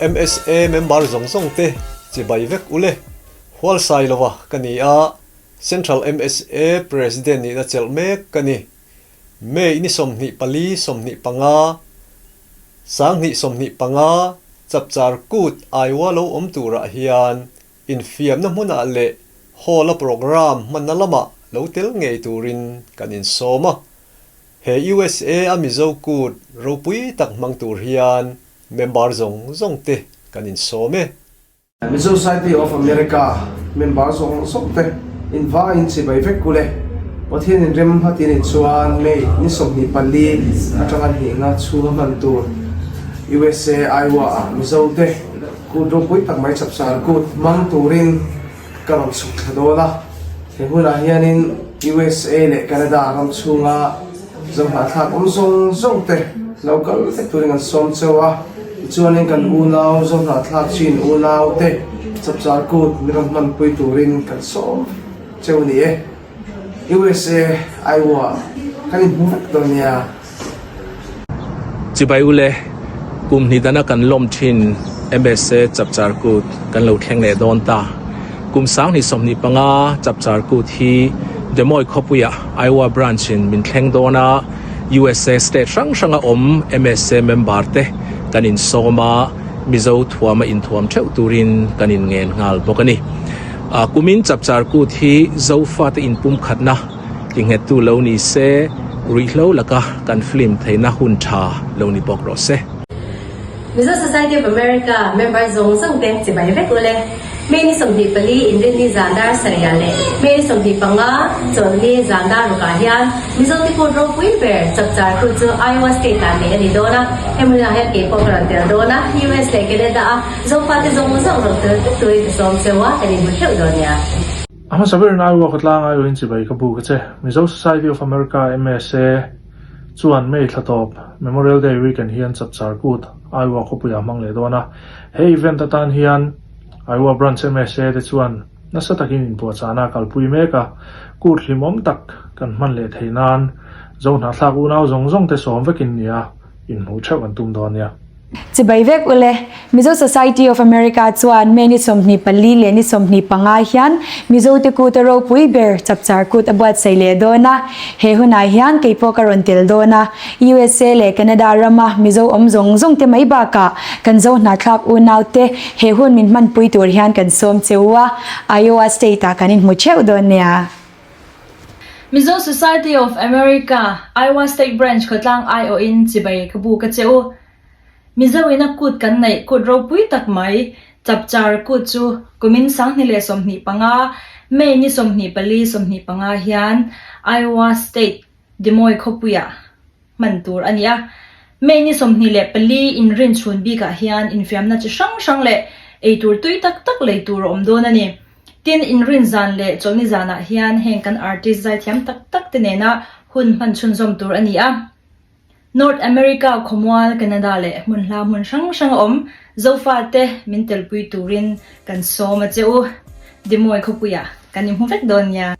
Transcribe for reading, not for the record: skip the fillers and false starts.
MSA member zawng zawng te chibai vek ule. Hualsailova ka ni a, Central MSA President nihna chelh mek ka ni. May ni 24 25, 2025 Chapchar Kut Iowa lo awm turah hian infiamna hmunah leh hall-a programme hmanna lamah lo tel ngei turin kan insawm a. He USA a Mizo Kut ropui tak hmang tur hian member zawng zawng te kan insawm e. Mizo Society of America member zawng zawng te invaiin chibai vek u le. Pathian in rem hma ti nih chuan May ni 24 atanga hnih nga chhunga hman tur USA Iowa ah Mizo te kut ropui tak mai chapchar kut hmang turin ka rawn chhuk thla dawn a. He hunah hianin USA leh Canada ram chhunga zohnahthlak awm zawng zawng te lo kal vek turin kan sawm cheu a. Tichuanin kan unau zohnahthlak chin unau te chapchar kut min rawn hmanpui turin kan sawm cheu ni e. USA, Iowa kan inhmu vek dawn nia. Chibai ule, kum hnih dana kan lawm thin MSA Chapchar Kut kan lo thleng leh dawn ta. Kum 2025 Chapchar Kut hi Des Moines khawpuiah Iowa Branch in min thleng dawn a, USA state hrang hranga awm MSA member te kan insawm a, Mizo thuama inthuam theuh turin kan inngen nghal bawk a ni. Kumin Chapchar Kut hi Zofate inpumkhatna tinghettu lo ni se, ruihhlo laka kan film theihna hun tha lo ni bawk rawh se. Mizo Society of America member zawng zawng te chibai vek ule. May ni 24 Inrinni zan dar sarih leh May ni 25 Chawlhni zan dar rukah hian Mizo te kut ropui ber Chapchar kut chu Iowa State ah neih a ni dawn a. Hemi hunah hian kei pawh ka rawn tel dawn a, US leh Canada a Zofate zawng zawng rawn tel vek turin ka sawm cheu a, kan inhmu theuh dawn nia. A hmasa berin Iowa khawtlang aiawhin chibai ka buk a che. Mizo Society of America, MSA, chuan May thla tawp, Memorial Day weekend hian Chapchar Kut, Iowa khawpuiah hmang leh dawn a. He event atan hian Iowa Branch MSA te chuan nasa takin inpuahchahna a kalpui mek a. Kut hlimawm tak kan hman leh theih nan Zohnahthlak unau zawng zawng te sawm vekin nia inhmuh theuh an tum dawn nia. Chibai vek ule, Mizo Society of America chuan May ni 24 leh ni 25 hian Mizo te kut a ropui ber Chapchar Kut a buatsaih leh dawn a. He hunah hian kei pawh ka rawn tel dawn a. USA leh Canada rama Mizo awm zawng zawng te mai bakah kan Zo hnahthlak unau te he hun min hmanpui tur hian kan sawm che u a, Iowa State ah kan inhmu theuh dawn nia. Mizo Society of America, Iowa State Branch khawtlang aiawhin chibai ka buk a che u. Mizo in a kut kan neih kut ropui tak mai, Chapchar kut chu kumin 2025, May ni 24, 25 hian Iowa State, Des Moines khawpuiah hman tur a ni a. May ni 24 inrin chhun bikah hian infiamna chi hrang hrang leh eitur tui tak tak lei tur a awm dawn a ni. Tin, inrin zan leh chawlhni zanah hian heng kan artist zaithiam tak tak te nena hun hman chhunzawm tur a ni a. North America khawmual, Canada leh hmun hla hmun hrang hrang a awm Zofate min telpui turin kan sawm a che u. Des Moines khawpuiah kan inhmu vek dawn nia.